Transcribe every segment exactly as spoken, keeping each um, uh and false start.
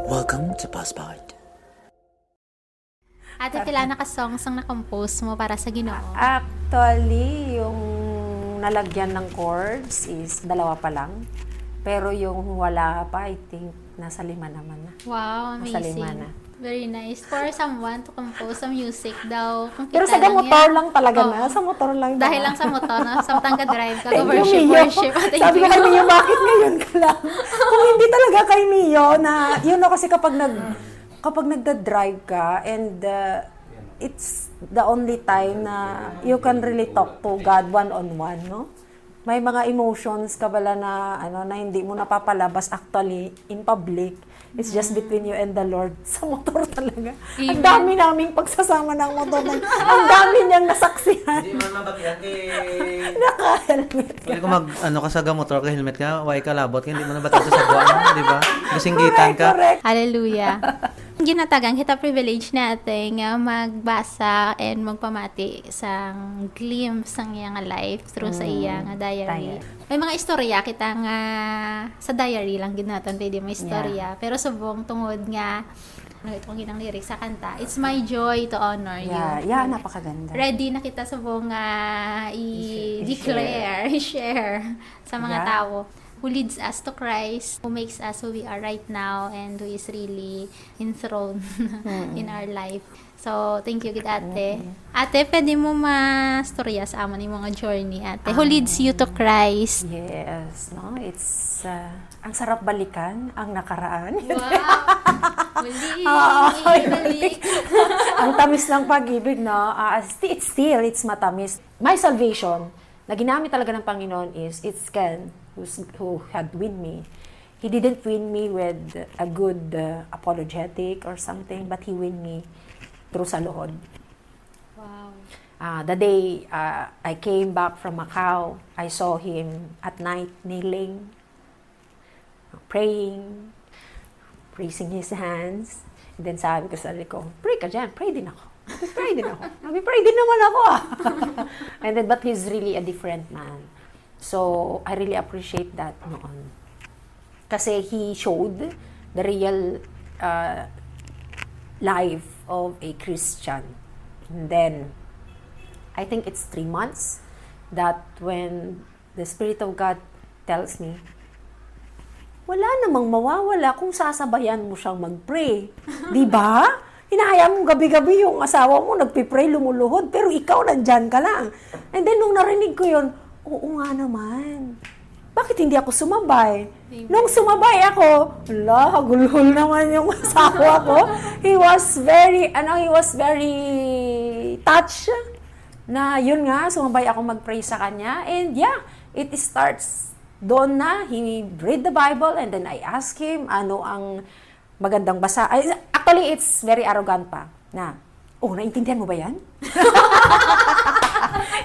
Welcome to Passport. Ate, pila na ka songs ang na-compose mo para sa Ginoo? Actually, yung nalagyan ng chords is dalawa pa lang. Pero yung wala pa, I think, nasa lima naman na. Wow, Nasa lima amazing. na. Very nice. For someone to compose some music daw. Kung Pero kita sa motor yan. Lang talaga Oo. na. Sa motor lang Dahil talaga. Lang sa motor, no? Samtang ka-drive ka, Thank you, worship, Mio. worship. Thank Sabi you. Ko kay Mio, bakit ngayon ka lang? Kung hindi talaga kay Mio na, you know, kasi kapag nag kapag nagda-drive ka and uh, it's the only time na you can really talk to God one-on-one, no? May mga emotions ka bala na ano na hindi mo napapalabas actually in public. It's just between you and the Lord. Sa motor talaga. Ang Amen. Dami naming pagsasama ng motor. Ang dami niyang nasaksihan. Hindi man mabatian kay... Naka-helmet. Pwede ko mag, ano ka sa motor ka, helmet ka, why ka labot, hindi mo nabatian sa buwan, di ba? Masinggitan ka. Correct. Hallelujah. Ginatagan kita privilege natin nga magbasa and magpamati sa glimpse sang iya nga life through sa iya nga diary. Diary. May mga istorya kita nga sa diary lang gid naton pwede may istorya. Pero subong tungod nga ano itong ginang lyrics sa kanta, it's my joy to honor you. Yeah, yeah, napakaganda. Ready na kita subong nga i-declare, i-share sa mga Yeah. tao who leads us to Christ, who makes us who we are right now, and who is really enthroned in our life. So, thank you gid, ate. Ate, pwede mo mastorya sa amon yung mga journey, ate? Who leads you to Christ? Yes, no? It's uh, ang sarap balikan ang nakaraan. Wow! Muli! Ah, Balik! Ang tamis ng pag-ibig, no? Ah, sti- it's still, it's matamis. My salvation, na ginamit talaga ng Panginoon is, it's Ken who's, who had win me. He didn't win me with a good uh, apologetic or something, but he win me through sa luhod. Wow. Ah, the day uh, I came back from Macau, I saw him at night kneeling, praying, raising his hands. And then sabi ko sa sarili ko, "Pray ka dyan, pray din ako. Pray din ako. Nag-pray din naman ako ah." And then, but he's really a different man. So, I really appreciate that noon. Kasi he showed the real uh, life of a Christian. And then, I think it's three months that when the Spirit of God tells me, wala namang mawawala kung sasabayan mo siyang mag-pray. Di ba? Hinahayaan mo gabi-gabi yung asawa mo, nagpipray, lumuluhod, pero ikaw nandyan ka lang. And then nung narinig ko yun, oo nga naman. Bakit hindi ako sumabay? Nung sumabay ako, ala, hagulhol naman yung asawa ko. He was very, ano, he was very touched na yun nga, sumabay ako mag-pray sa kanya. And yeah, it starts doon na. He read the Bible and then I ask him, ano ang magandang basa. Ay, actually, it's very arrogant pa na, "Oh, naintindihan mo ba yan?"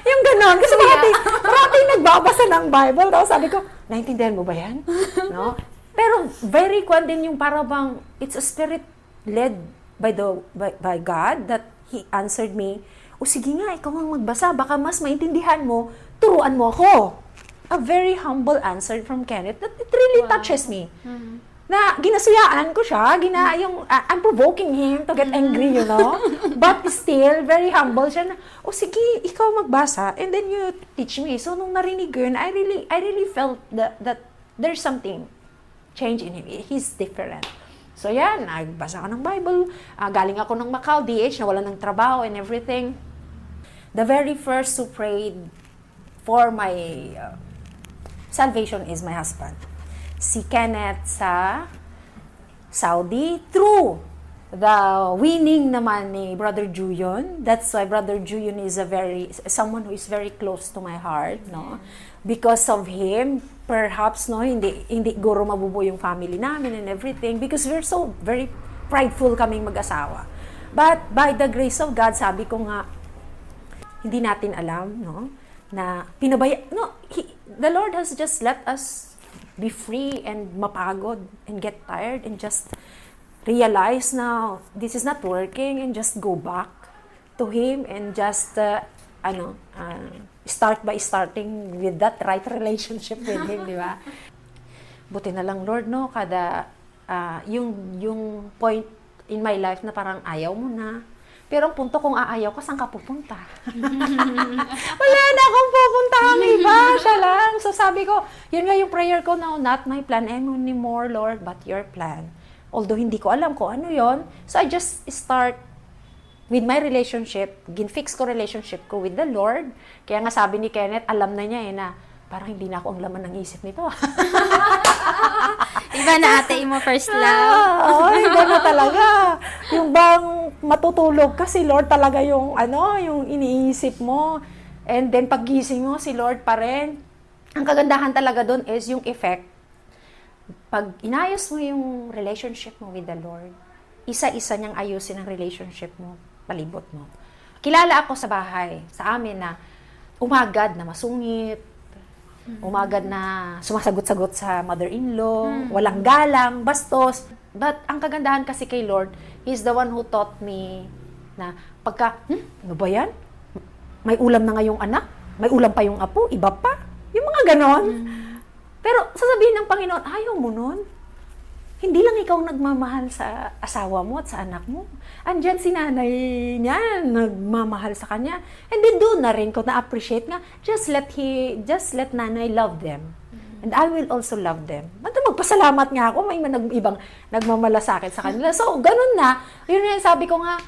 Yung ganon. Kasi parati, parati nagbabasa ng Bible. Tapos sabi ko, "Naintindihan mo ba yan?" No? Pero very kwan din yung para bang, it's a spirit led by the by, by God that He answered me, "O sige nga, ikaw ang magbasa. Baka mas maintindihan mo. Turuan mo ako." A very humble answer from Kenneth that it really touches me. Na ginasuyaan ko siya, gina, yung, ah, I'm provoking him to get angry, you know? But still, very humble siya na, "O sige, ikaw magbasa, and then you teach me." So, nung narinig ko yun, I really, I really felt that, that there's something change in him. He's different. So, yan, nagbasa ko ng Bible. Ah, galing ako ng Macau, D H, nawala ng trabaho and everything. The very first who prayed for my uh, salvation is my husband. Si Kenneth sa Saudi, through the winning naman ni Brother Juyon. That's why Brother Juyon is a very, someone who is very close to my heart, no? Because of him, perhaps, no, hindi, hindi guro mabubo yung family namin and everything because we're so very prideful kaming mag-asawa. But by the grace of God, sabi ko nga, hindi natin alam, no, na pinabaya, no, he, the Lord has just let us be free and mapagod and get tired and just realize na this is not working and just go back to Him and just, uh, ano, uh, start by starting with that right relationship with Him, di ba? Buti na lang, Lord, no, kada, ah, yung, yung point in my life na parang ayaw mo na. Pero ang punto, kung aayaw ka, saan ka pupunta? Wala na akong pupuntahan iba, siya lang. So sabi ko, yun nga yung prayer ko, "No, not my plan anymore, Lord, but your plan." Although hindi ko alam kung ano yon, so I just start with my relationship, ginfix ko relationship ko with the Lord. Kaya nga sabi ni Kenneth, alam na niya eh na parang hindi na ako ang laman ng isip nito. Iba na ate, imo first love. Ah, oo, iba na talaga. Yung bang matutulog ka, si Lord talaga yung, ano, yung iniisip mo. And then paggising mo, si Lord pa rin. Ang kagandahan talaga doon is yung effect. Pag inayos mo yung relationship mo with the Lord, isa-isa niyang ayusin ang relationship mo, palibot mo. Kilala ako sa bahay, sa amin, na umagad na masungit, umagad na sumasagot-sagot sa mother-in-law, walang galang, bastos. But ang kagandahan kasi kay Lord, He's the one who taught me na pagka, "Hmm, ano ba yan? May ulam na nga yung anak, may ulam pa yung apo, iba pa." Yung mga ganon. Pero sasabihin ng Panginoon, "Ayaw mo nun. Hindi lang ikaw nagmamahal sa asawa mo at sa anak mo. Andyan si nanay niya, nagmamahal sa kanya." And then doon na rin ko na-appreciate nga, just let he, just let nanay love them. And I will also love them. At magpasalamat nga ako, may man nag-, ibang nagmamalasakit sa kanila. So, ganun na. Yun nga yung sabi ko nga,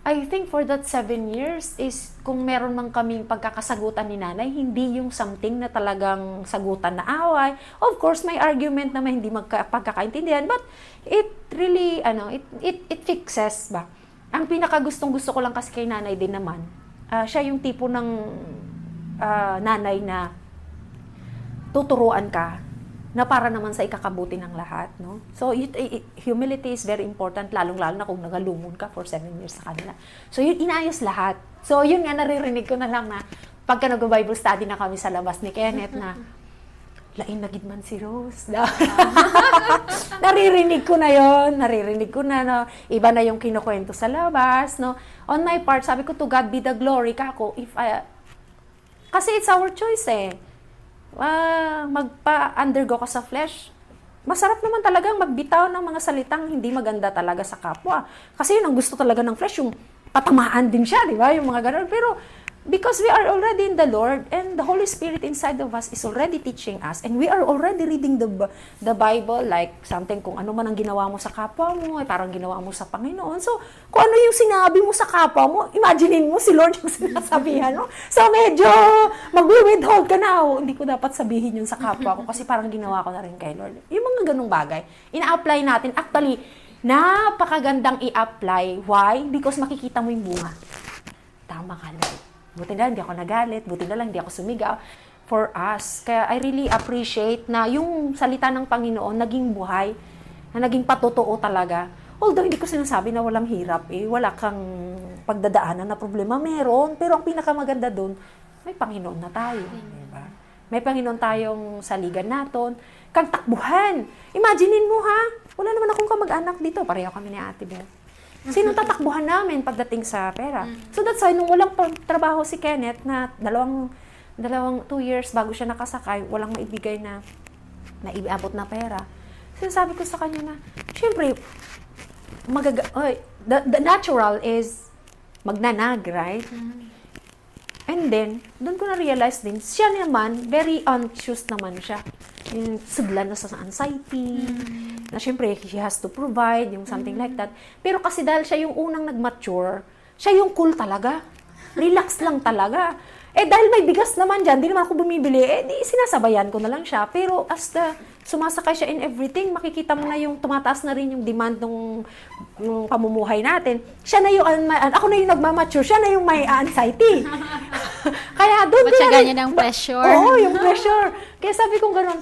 I think for that seven years is kung meron man kaming pagkakasagutan ni nanay, hindi yung something na talagang sagutan na away. Of course, may argument naman, hindi magka-, pagkakaintindihan, but it really, ano, it, it, it fixes ba? Ang pinakagustong gusto ko lang kasi kay nanay din naman, ah, siya yung tipo ng, ah, nanay na tuturuan ka na para naman sa ikakabuti ng lahat, no? So, it, it, humility is very important, lalong-lalo na kung nagalumon ka for seven years sa kanila. So, yun, inayos lahat. So, yun nga, naririnig ko na lang na pagka nag-Bible study na kami sa labas ni Kenneth na, "Lain na gid man si Rose." Naririnig ko na yon, naririnig ko na, no? Iba na yung kinukwento sa labas, no? On my part, sabi ko, "To God be the glory," ka ako, if I, kasi it's our choice eh. Ah, magpa-undergo ka sa flesh. Masarap naman talagang magbitaw ng mga salitang hindi maganda talaga sa kapwa. Kasi yun ang gusto talaga ng flesh, yung patamaan din siya, di ba? Yung mga ganun. Pero because we are already in the Lord and the Holy Spirit inside of us is already teaching us and we are already reading the Bi- the Bible, like something, kung ano man ang ginawa mo sa kapwa mo, ay parang ginawa mo sa Panginoon. So, kung ano yung sinabi mo sa kapwa mo, imaginein mo si Lord yung sinasabihan mo. So, medyo magwi-withhold ka na, "Oh, hindi ko dapat sabihin yun sa kapwa ko kasi parang ginawa ko na rin kay Lord." Yung mga ganung bagay, ina-apply natin. Actually, napakagandang i-apply. Why? Because makikita mo yung bunga. "Tama ka, Lord. Buti na lang, hindi ako nagalit. Buti na lang, hindi ako sumigaw." For us. Kaya I really appreciate na yung salita ng Panginoon naging buhay, na naging patotoo talaga. Although hindi ko sinasabi na walang hirap eh, wala kang pagdadaanan na problema. Meron, pero ang pinakamaganda doon, may Panginoon na tayo. Di ba? May Panginoon tayong saligan naton. Kag takbuhan. Imagine mo ha, wala naman akong kamag-anak dito. Pareho kami ni Ate Beth. Sino tatakbuhan namin pagdating sa pera? So that's why nung walang pa- trabaho si Kenneth na dalawang, dalawang two years bago siya nakasakay, walang maibigay na, na iabot na pera. Sinasabi ko sa kanya na, syempre, magaga- oy, the, the natural is magnanag, right? And then, doon ko na-realize din, siya naman, very anxious naman siya. Yung sudlan na sa anxiety, na syempre, he has to provide, yung something like that. Pero kasi dahil siya yung unang nag-mature, siya yung cool talaga. Relax lang talaga. Eh, dahil may bigas naman dyan, di naman ako bumibili, eh, di sinasabayan ko na lang siya. Pero as the, sumasakay siya in everything, makikita mo na yung tumataas na rin yung demand ng, ng pamumuhay natin. Siya na yung, an- an- ako na yung nagmamature, siya na yung may anxiety. Kaya doon Ba't ko siya na- ganyan ang pressure? Oo, yung pressure. Kaya sabi ko ganun,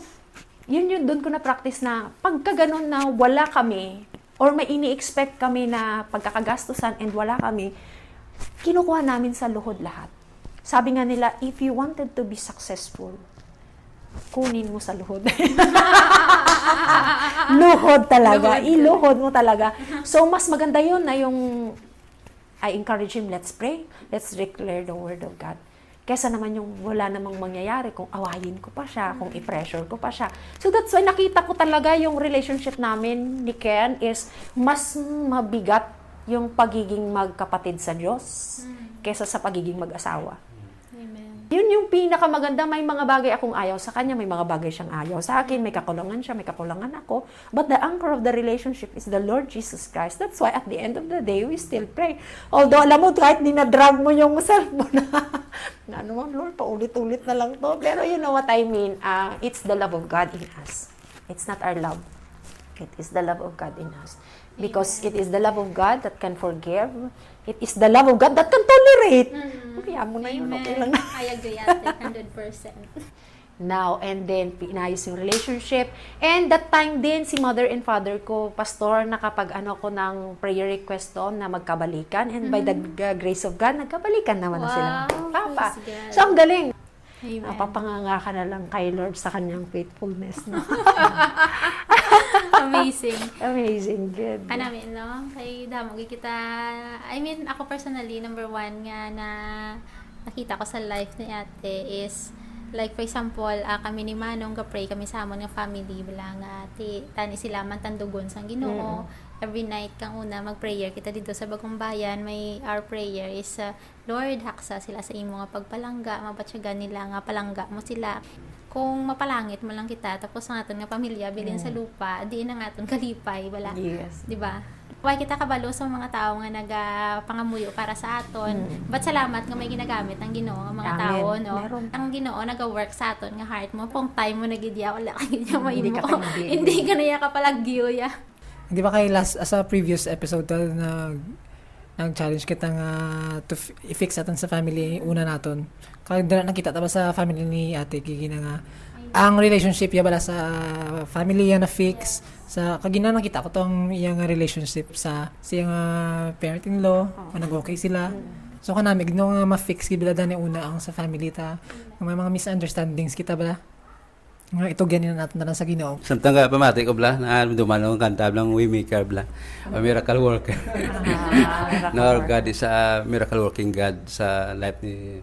yun yun, doon ko na-practice na pagka ganun na wala kami, or may ini-expect kami na pagkakagastusan and wala kami, kinukuha namin sa luhod lahat. Sabi nga nila, "If you wanted to be successful, kunin mo sa luhod." Luhod talaga. Luhod. Iluhod mo talaga. So, mas maganda yun na yung, I encourage him, let's pray. Let's declare the word of God. Kesa naman yung wala namang mangyayari, kung awayin ko pa siya, kung i-pressure ko pa siya. So that's why nakita ko talaga yung relationship namin ni Ken is mas mabigat yung pagiging magkapatid sa Diyos kesa sa pagiging mag-asawa. Amen. Yun yung pinakamaganda. May mga bagay akong ayaw sa kanya, may mga bagay siyang ayaw sa akin, may kakulangan siya, may kakulangan ako. But the anchor of the relationship is the Lord Jesus Christ. That's why at the end of the day, we still pray. Although, alam mo, kahit dinadrag mo yung cellphone, na ano mo, Lord, paulit-ulit na lang to. Pero you know what I mean? Ah, it's the love of God in us. It's not our love. It is the love of God in us. Because it is the love of God that can forgive. It is the love of God that can tolerate. Mm. Kaya mo na yun, Amen. Okay lang na. I agree, ate. Hundred percent. Now and then, pinayos yung relationship. And that time din, si mother and father ko, pastor, nakapag-ano ko ng prayer request doon na magkabalikan. And by the g- grace of God, nagkabalikan naman na sila. Wow, Papa. Praise God. So, ang galing. Amen. Napapanganga ka na lang kay Lord sa kanyang faithfulness. No? Amazing. Amazing, good. Kanami, no? Kay damo gid kita, I mean, ako personally, number one nga na nakita ko sa life ni ate is, like, for example, ah, kami ni Manong, ga-pray kami sa amon nga family, bala nga, ti, tani sila man tandugon sang Ginoo. Every night kang una, mag-prayer kita dito sa Bagong Bayan, may our prayer is, ah, Lord, haksa sila sa imo nga pagpalangga, mabatyagan nila nga palangga mo sila. Kung mapalangit mo lang kita, tapos ang aton nga pamilya bilin sa lupa, diin ang aton kalipay, bala. Yes. Di ba? Why kita kabalo sa mga tawo nga nagapangamuyo para sa aton? But salamat nga may ginagamit ang Ginoo nga mga Amen. Tawo, no? Meron. Ang Ginoo naga-work sa aton nga heart mo. Pong time mo na gid ya, wala ka gid ya Hindi ka mahimo. ka hindi. Hindi ka na ya kapalagyo ya. Di ba kay last, sa previous episode ta na nag-challenge kita nga to f- i-fix aton sa family una naton. Kag dira nakita ta ba sa family ni ate Gigi na nga ang relationship ya bala sa family ya na fix sa kagina nakita ko tong iyang relationship sa sa iyang ah, parent-in-law o nag-okay sila. So kanami gid no nga ma-fix gid bala dani una ang sa family ta nga may mga misunderstandings kita bala. Nga itugyan na naton na lang sa Ginoo. Samtang nga pamati ko bla, na dumalo ang kanta blang Waymaker bla. A miracle worker. No, our God is a miracle working God sa life ni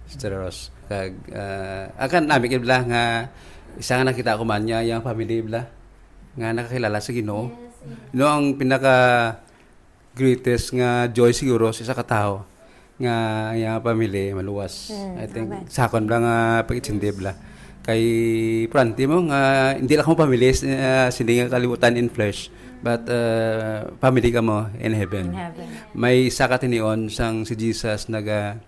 Sister Rose. Kag uh, akan nami kay bla nga isa nga nakita ko man niya yung family bla nga nakakilala sa Ginoo. No, ang pinaka greatest nga joy siguro sa isa ka tawo nga iya family maluwas. Mm, I think amen. Sa akon bla nga pag-itindi bla kay prante mo nga hindi lang mo family uh, sini nga kalibutan in flesh but uh, family ka mo in heaven. In heaven. May isa ka tinion sang si Jesus naga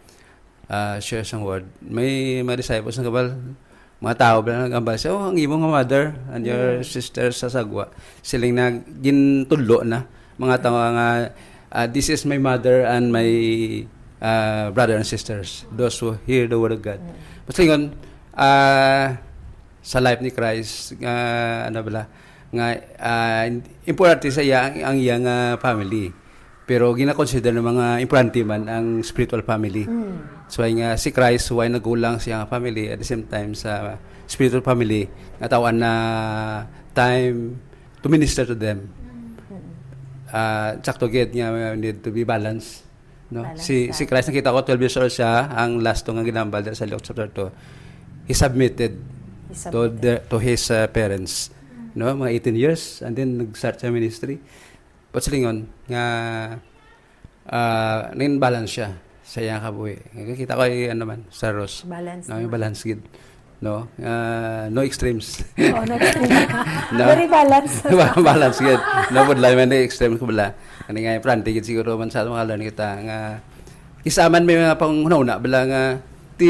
uh, share sang word. May mga disciples nga kabal mga tao bla nagambal siya, oh, ang imo nga mother and your sister sa sagwa. Siling na gintudlo na mga tao nga uh, this is my mother and my uh, brother and sisters, those who hear the word of God. Basta yun, uh, sa life ni Christ, uh, ano bala, nga uh, importante sa iya ang, ang iyang uh, family. Pero gina-consider ng mga importante man ang spiritual family. So ay nga si Christ, why nagulang siya nga family at the same time sa spiritual family, natawan na time to minister to them. Ah, sakto gid nga need to be balanced. No? Balance Si that. Si Christ nakita ko twelve years old siya, ang last to nga ginambal sa Luke chapter two. He submitted He to submitted. The, to his uh, parents. No, mga eighteen years and then nag-start sa ministry. But silingon nga uh, naging balance siya sa iyang kabuhi. Kita ko ay ano man, sa Rose. Balance No, yung naman. Balance gid. No? Uh, no extremes. Oh, no extreme. No? Very balanced. Balance gid. No, but lang may extreme ko bala. Ano nga, prante gid siguro man sa mga learn kita nga isa man may mga panghunahuna bala nga ti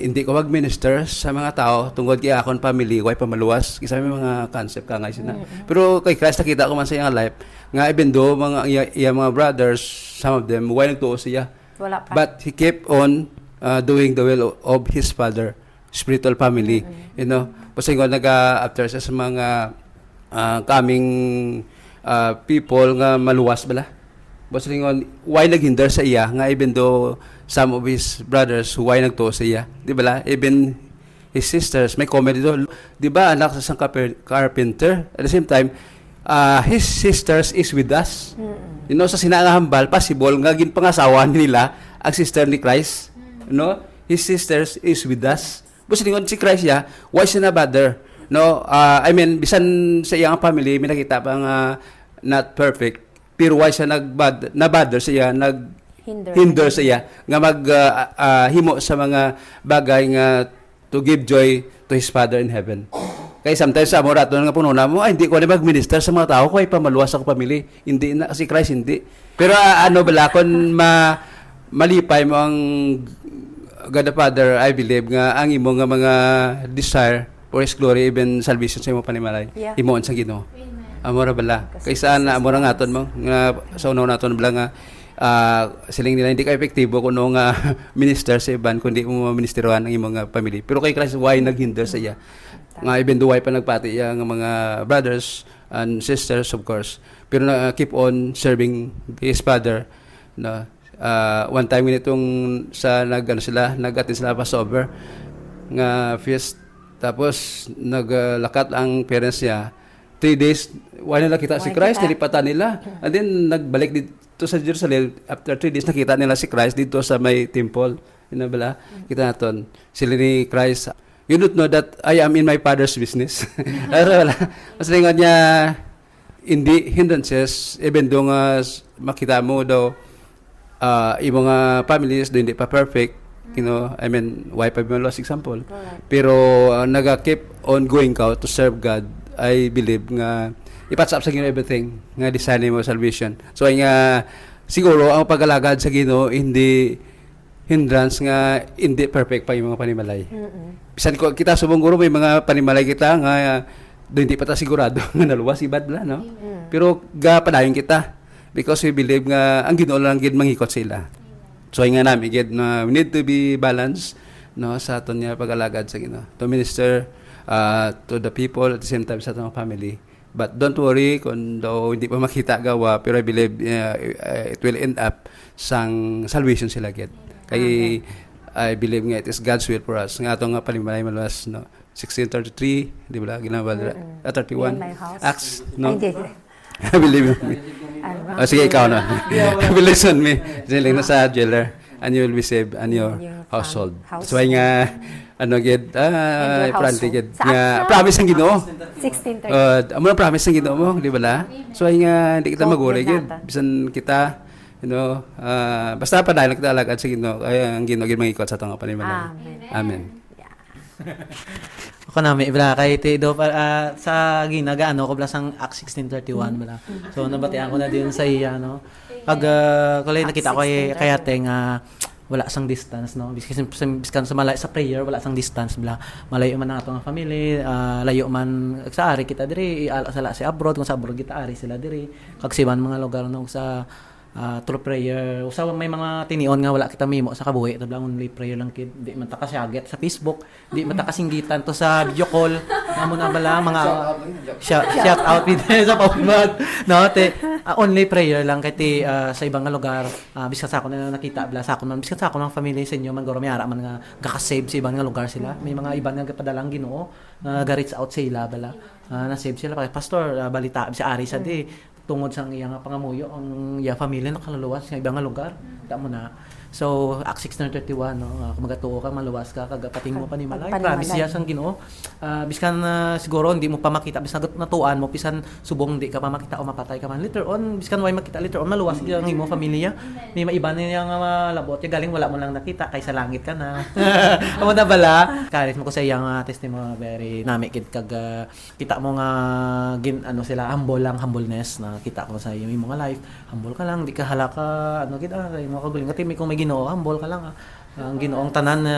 hindi ko mag-minister sa mga tao tungod kay akon family, way pamaluwas. Isa may mga concept ka nga sina. Pero kay Christ nakita ko man sa iyang life nga even though mga iya, iya mga brothers, some of them, way nagtuo siya. Wala pa. But he kept on uh, doing the will of his father, spiritual family. You know, kasi nga naga after sa, sa mga uh, coming uh, people nga maluwas bala. Basta lingon, why naghinder sa iya nga even though some of his brothers why nagtuo sa iya, di bala? Even his sisters, may comment dito, di ba anak sa isang carpe- carpenter? At the same time, uh, his sisters is with us. You know, sa sina nga hambal, possible nga ginpangasawa nila ang sister ni Christ. No? His sisters is with us. Bus lingon si Christ ya, why siya na-bother? No, ah, I mean, bisan sa iyang family, may nakita pa nga not perfect, pero why siya nag-bother, na-bother sa iya, nag-, Hinder. Hinder sa iya nga mag, ah, ah, himo sa mga bagay nga to give joy to his Father in heaven. Kay sometimes sa amo raton nga pununa mo, "Ay, hindi ko na mag-minister sa mga tao ko, ay pamaluwas ako family." Hindi na, si Christ hindi. Pero, ah, ano bala, kung ma-, malipay mo ang God the Father, I believe nga ang imo nga mga desire for His glory, even salvation sa imo panimalay, Yeah. himuon sa Ginoo. Amen. Amo ra bala. Kasi Kaysa na amo ra nga aton mo, nga sa una naton bala nga, ah, siling nila, "Hindi ka epektibo kuno nga minister sa iban, kundi mo maministerohan ang imo nga family." Pero kay Christ, why naghinder sa iya? Nga even though why pa nagpati iya nga mga brothers and sisters, of course. Pero na, keep on serving his Father, no? Ah, one time, ganitong sa nag-, ano sila, nag-attend sila Passover nga feast. Tapos, naglakat ang parents niya. Three days, wala nila kita si Wala Christ, kita. Nilipatan nila. And then, nagbalik dito sa Jerusalem. After three days, nakita nila si Christ dito sa may temple. Yun na bala? Kita naton. Sila ni Christ, "You don't know that I am in my Father's business." Ano bala? Mas lingon niya, hindi hindrances, even though nga s-, makita mo daw, ah, imo nga families do hindi pa perfect, you know, I mean, why pa mo lost example? Correct. Pero, ah, naga-keep on going ka to serve God, I believe nga ipatsap sa Ginoo everything nga design mo salvation. So, ay nga, siguro, ang pag-alagad sa Ginoo, hindi hindrance nga hindi perfect pa yung mga panimalay. Mm-mm. Bisan ko, kita subong guro, may mga panimalay kita nga, ah, do hindi pa ta sigurado nga naluwas, ibad bala, no? Mm. Pero gapadayon kita because we believe nga ang Ginoo lang gid manghikot sa ila. So, ay nga nami gid na we need to be balanced, no, sa aton nga pag-alagad sa Ginoo. To minister, ah, to the people at the same time sa atong family. But don't worry kung daw hindi pa makita gawa, pero I believe, uh, uh, it will end up sang salvation sila gid. Kay Amen. I believe nga it is God's will for us. Nga ato nga panimalay maluwas, no? Sixteen thirty-three, di ba? Ginawad, Mm-mm. ah, thirty-one. In my house. Acts, no? Ay, hindi. Believe me. Ano? Ah, sige, ikaw na. Believe on me. Siling na sa jailer, and you will be saved, and your Your household. fam-, household. So, ay nga, ano gid, ah, And your importante household. gid. Sa Nga, Acts na? promise ang Ginoo. Sixteen thirty. Uh, amo ang promise ang Ginoo mo, di ba la? So, ay nga, hindi kita Don't maguri gid. Binata. Bisan kita, you know, ah, basta padayon lang kita alagad sa Ginoo. Ay, ang Ginoo gid mangikot sa atong panimalay. Amen. Amen. Yeah. Ako na, may ibla kay Tido pa, ah, sa ginaga, ano, ko bala sang Acts sixteen thirty-one bala. So, nabatian ko na din sa iya, no? Pag, ah, kulay Acts nakita ko kay, sixteen thirty-one. kay ate nga wala sang distance, no? Biskan, biskan sa malay, sa prayer, wala sang distance bala. Malayo man ang ato nga family, ah, layo man sa ari kita diri, i-, ala sila si abroad, kung sa abroad kita ari sila diri. Kag sa iban mga lugar, no, sa, ah, through prayer. Usa may mga tinion nga wala kita mahimo sa kabuhi, tabla only prayer lang kid. Di man ta kasyagit sa Facebook, di man ta kasinggitan to sa video call. Amo na bala mga Shout out lang yun, shout shout, out. shout out with sa pauban. No, te, ah, only prayer lang kay ti, ah, sa ibang nga lugar, ah, biskan sa ako na nakita bala sa ako man, biskan sa ako ng family sa inyo man guro may ara man nga gaka-save sa ibang nga lugar sila. May mga iban nga gapadalang Ginoo nga ga-reach out sa ila bala. Ah, na-save sila pa. Pastor, ah, balita sa ari sa di tungod sa iya nga pangamuyo, ang iya family nakaluluwas sa iba nga lugar. Mm. Damo na. So, Act six nine thirty-one, no? Ah, kung magatuo ka, maluwas ka, kag pating mo Pag-, panimalay. pagpanimalay. Promise siya sang Ginoo. Ah, biskan, ah, siguro hindi mo pa makita, biskan natuan mo, bisan subong di ka pa makita o mapatay ka man. Later on, biskan way makita later on, maluwas ang imo pamilya. May maiba na niya nga malabot, yung galing wala mo lang nakita, kay sa langit ka na. Amo na bala? Karis mo ko sa iyang, ah, testimony, very nami kid kag, ah, kita mo nga gin-, ano sila, humble lang, humbleness na kita ko sa imo, imo nga life. Humble ka lang, di ka halaka, ano gid, ah, sa imo kaugalingon. Kay may, kung may Ginoo, humble ka lang, ah. Ang Ginoo ang tanan na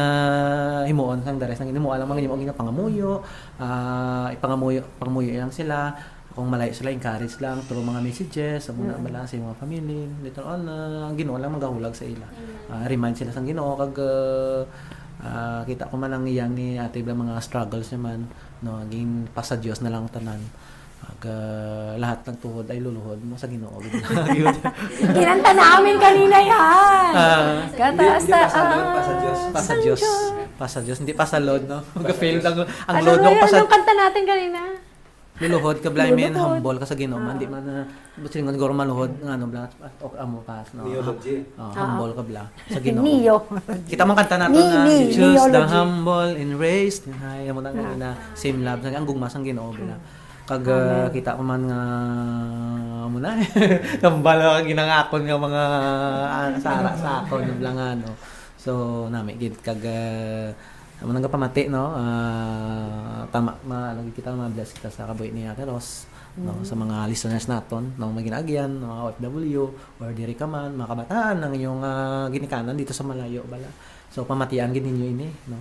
himuon kang dares ng Ginoo, alam ang Ginoo ginapangamuyo, ah, ipangamuyo, pangamuyo lang sila. Kung malayo sila, encourage lang through mga messages, sa muna Mm. bala sa iyong mga family. Later on, ah, ang Ginoo lang magahulag sa ila. Amen. Ah, remind sila sa Ginoo, kag, ah, ah, kita ko man ang iyang ni ate bala mga struggles naman. No, aging pa sa Dios na lang tanan. Ag, ah, lahat ng tuhod ay luluhod mo sa Ginoo. Kinanta namin kanina yan. Ah. Kata Hindi, hindi hasta, pa sa Lord, pa sa ah, Diyos. Pa sa Diyos. Pa sa Diyos. Hindi pa sa Lord, no? Pa sa Ga-fail Diyos. Ang, ang Ano Lord, ba no? yan? Pa sa Anong kanta natin kanina? Luluhod ka, bala, I mean, Luluhod. Humble ka sa Ginoo man. Di man na, ba't silingon siguro maluhod, nga ano, bala, o, amo ka, no? Neology. Oh, humble ka, bala, sa Ginoo. Neo. Kita mo ang kanta nato Ni- na, ni- "Choose the Neology. humble and raised and high." Amo na nga, same love. Ang gugma sang Ginoo, bala. Kag, uh, Amen. kita ko man nga, amo na, tambal ka ginangakon nga mga, ah, sara sa akon, bala nga, no? So, nami gid, kag, uh, amo nang kapamati, no? Ah, tama, ma, lagi kita, ma-bless kita sa kabuhi ni Ate Ros, no? Sa mga listeners naton, no? Mga ginaagyan, mga O F W, or diri ka man, mga kabataan, ang inyong, ah, ginikanan dito sa malayo, bala. So, pamatian gid ninyo ini, no?